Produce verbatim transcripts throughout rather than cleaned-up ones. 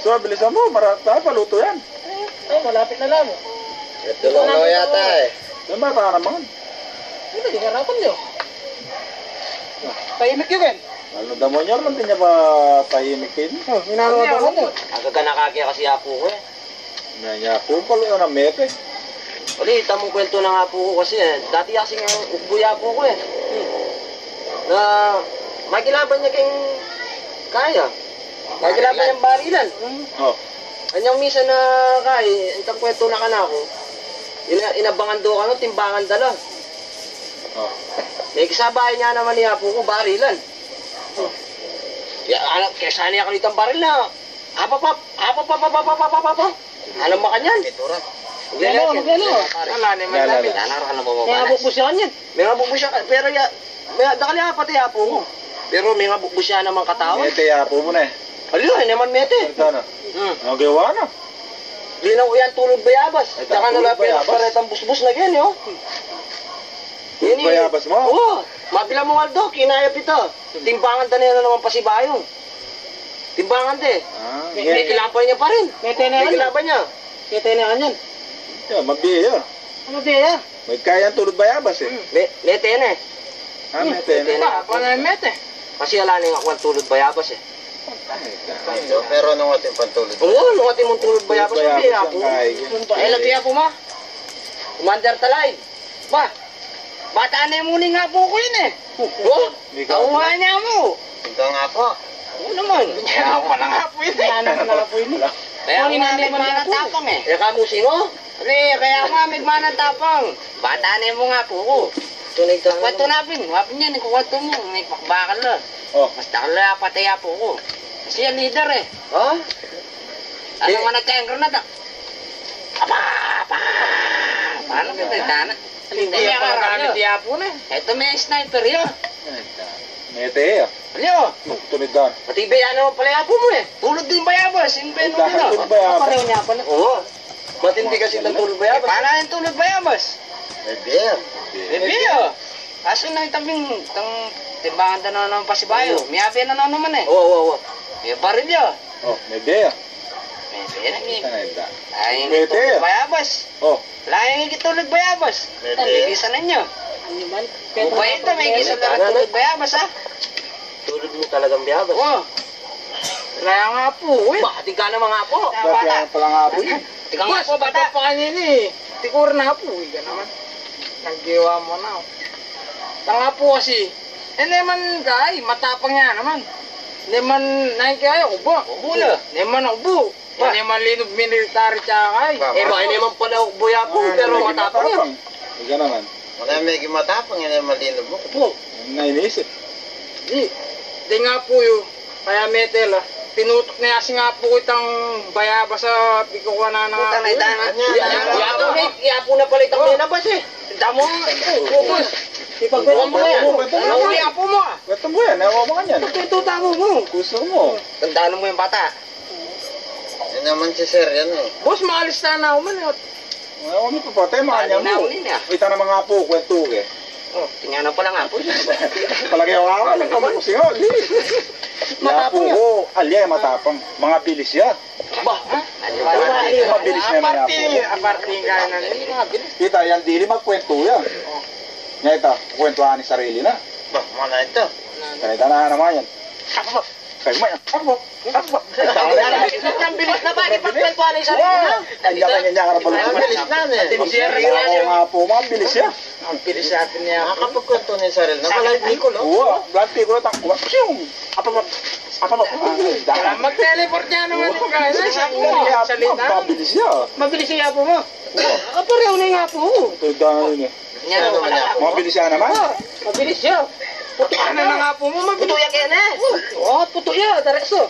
So, bilisan mo, mara-, tayo, paluto yan. Ay, malapit na lang. Ito lang daw yata eh. Yung bata naman. Hindi, di harapan nyo. Tahimik yun, Ken. Ano, damo niya, man din niya pa tahimik yun. Oh, inano ka ba? Aga ka nakakita kasi apo ko eh. Nanya po pala na mete. Uli, tamang kwento na nga po ko kasi eh. Dati kasi nga, ugboy apo ko eh. Na, makilaban niya keng kaya. Makilaban niyang barilan. Oh. Anyang misa na kay, itang kwento na kanako. Ina, inabangan do kano, timbangan da la. Oh. May kasabay niya naman ni apo ko, barilan. Oh. Ya, ala, kesa niya kano itang baril na. Apapap, apapap. Alam mo kanyan? Pintura. Magkano, magkano? Ala, naman namin. Ala, ala, ala, May ala. Abot mo siya kanyan. May nga bubusya ka, pero ya, may, dakal ya, pati apo mo. Pero may nga bubusya naman katawan. Mete ya apo mo na eh. Aliyo, eh, naman mete. Ano na? Hmm. Ang gawa na. Di na uyan tulog bayabas. Ay, Tsaka tulog na lang bayabas. Paretang busbus na ganyan, oh. Tulog Ini, bayabas mo? Oo. Mabila mo nga, Dok, kinaya pita. Timbangan ta na yan naman pasibayo. Timbangan te. Ah, May, yeah. may kilaban niya pa rin. Mete na May yan. Kilaban niya. Mete na yan. Yeah, mabiya. Ano biya? May kayang tulog bayabas eh. May, may tene. Ah, may May tene. tene. Ba, pa na yung mete. Kasi ala na yung akwan tulog bayabas eh. Pero nung ating pantulog. Oo, nung ating mong tulog bayabas, Bayabas hindi ang ako. Kaya. Eh, lagi ako ma. Commander Talay. Ba, bata na yung muning apo ko yun eh. Oh, Ikaw. Tauhan niya mo. Ikaw nga po. Oo naman. Kaya ako pala nga po yun eh. Kaya naman nga po yun eh. Kaya Ano nga yung may nanay mo mga na po? Tapang eh. Kaya ka mo singo? Hindi, kaya nga, may manatapang. Bata na mo nga po ko. Tunay ka Kwento naman. Napin, wapin yan, ikukwento mo, may pakbakal na. Oh. Mas dakal na patay po ko. Kasi yan leader eh. Ha? Ano Eh. man nagkayang granada? Apa! Apa! Paano kita itana? Hindi Hindi ako ako alam namin yun. Diyapo na. Ito may sniper yun. Mete ya. Ano yun? Tunid na. Pati ba yan naman pala yapo mo eh? Tulad din bayabas, yung Ay, beno dahil nila. Tulad bayabas. Pareho niya pala. Oo. Matindi kasi ng tulad bayabas. Para yung tulad bayabas. May beer. May beer. Kaso na itang bing, itang timbangan na naman pasibayo. Oo. May abe na naman eh. Oo, oo, oo. May barilyo. Oh, may beer. May beer, may Ay, May may tulad beer. Bayabas. Oh. Lain yung tulad bayabas. Pwede. Ay, may gisa na nyo. Ano man? O ba ito, may gisa na Ano, ano? Tulad bayabas, ha? Tulad mo talagang bayabas. Oh. Kaya nga po, eh. Ba, di ka naman nga po. Kaya Bata. pala nga po yun. Tika nga Boss, po, bata. Bata pa kanina eh. Tikor na po, eh. Ka naman. Naggewa mo na, oh. Tanga po kasi. Eh, naman, kay, matapang yan naman. Naman, nain kaya, ubo. Ubo na. Naman, ubo. Ba? Ini man linub military tsaka ay. Ba, Eh, ba, ini man pala buya po, Ah, pero medyo matapang yun. matapang. Ika naman. Wala, medyo matapang, ini man linub mo. Po. Ang nainisip. Di, di nga po yun. Kaya metel, ah. Pinutok na yasi nga po itang bayabas sa pikukuha na nga Puta na po yun. Itana. Anya, Iya, anya. iya po, may, iya po na pala itang Oh. Linabas eh. Damo, oh, oh, boss. Ipagkwento Ano mo yan? Ano po yan? Ano po yan? Kwento mo yan, ewan mo kanyan. Pagkwento tamo mo. Gusto mo. Tandaan mo yung bata. Yan naman si Sir, yan eh. Boss, maalis na na ako man, eh. Wala kami papatay, mga Ano niya na mo. Ako nila? Ita na mga apo, kwento, eh. Oh, tingnan na pala nga po. Palagi ako, ako, nagpamukusing ako. Matapang Yapo yan. Ko, alya, matapang. Mga bilis ya. Ba? Mabilis na yung Aparte, mga apo. Aparte yung kaya na nila. Kita, yan, dili magkwento yan. Ngayon, ita, kwentuhan ni sarili na. Ba, mana ito? Kaya ita na naman yan. Kaya mo yan. Apa, apa. Sobrang bilis na ba? Di pagkwentuhan ni sarili na? Kanya-kanya niya karabal. Ang bilis na, eh. Ang bilis na, eh. Oo nga po, mabilis yan. Ang bilis natin niya. Nakakapagkwento na yung sarili na. Wala yung biko, no? Oo, wala yung biko na, takbo. Piyong! Apa, apa, apa, apa. Kailangan mag-teleport niya naman yung kaya. Sa apo mo, salita. Mabilis yan. Mabilis yung apo mo. Kapareho na yung apo mo. Ito, dami niya. Yan, Ano naman wala. Yan? Mabilis yan naman. Mabilis siya. Puto ka na ng apo mo, mabilis. Puto yan, Ken, eh. Oo, puto yan, diretso.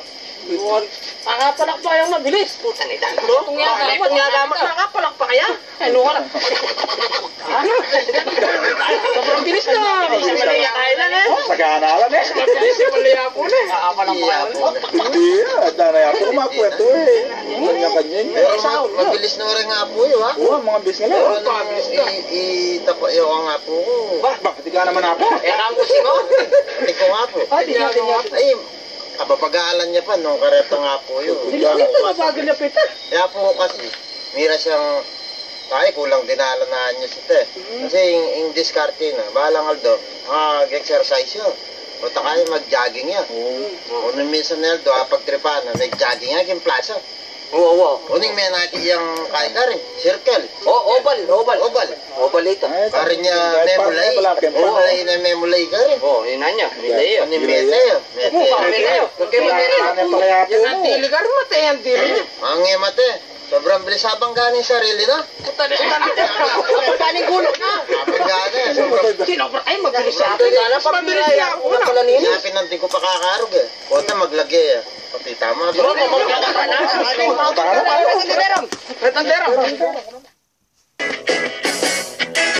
Nakapalakpak yung mabilis. Puta na itan. Itong yan, Itong yan, gamat, nakapalakpak yan. Ano ka na? Ano? Sobrang bilis na. Bilis na yan, kailan, eh? Sagana lang, eh. Mabilis yung mali apo na, eh. Nakapalakpak yan. Iya, dana ya. Ako makwento, eh. Kanya-kanya, eh. Pero ma-, mabilis na rin nga po yun, ha? Oo, mga bilis na lang. Pero nung Mabilis na. i-, itapa-, yung nga po ko. Ba, ba, di ka naman apo. Eh, ang gusto mo? Hindi ko nga po. Ah, di nga, di nga. Ay, Aba, pag-aaralan ya pa, nung karetang Apo yu. Dili, ito, mabagal na pita. Kaya po kasi, mira siyang, tayo, kulang dinalan na niya sita, e. Kasi ing, ing diskarte na, balang aldo, mag-exercise ya. O takay, mag-jogging ya. O nung minsan na aldo, ah, pagtripan na, nag-jogging ya, king plaza. Wa, wa. Uling menaki yang kaya karin, circle. O, oval, oval. Oval. Oval ita. Karin ya memulay. Memulay na memulay karin. O, ina niya, milay ya. Uling mete ya. Mete. Mete ya. Kaya mete ya. Yang antili karin, mate, yang antili. Ang mate. Sobrang bilis abang gana ing sarili na. Puta na, puta na. Puta na, gulo na. Abang gana, sobrang. Sinobra, ay, mabilis sa akin. Mabilis sa akin. Kaya pinanting ko pa kakarog, e. Kota maglagi, e. Pakita mo. Ano, ano, ano, ano, ano, ano, ano, ano, ano, ano, ano,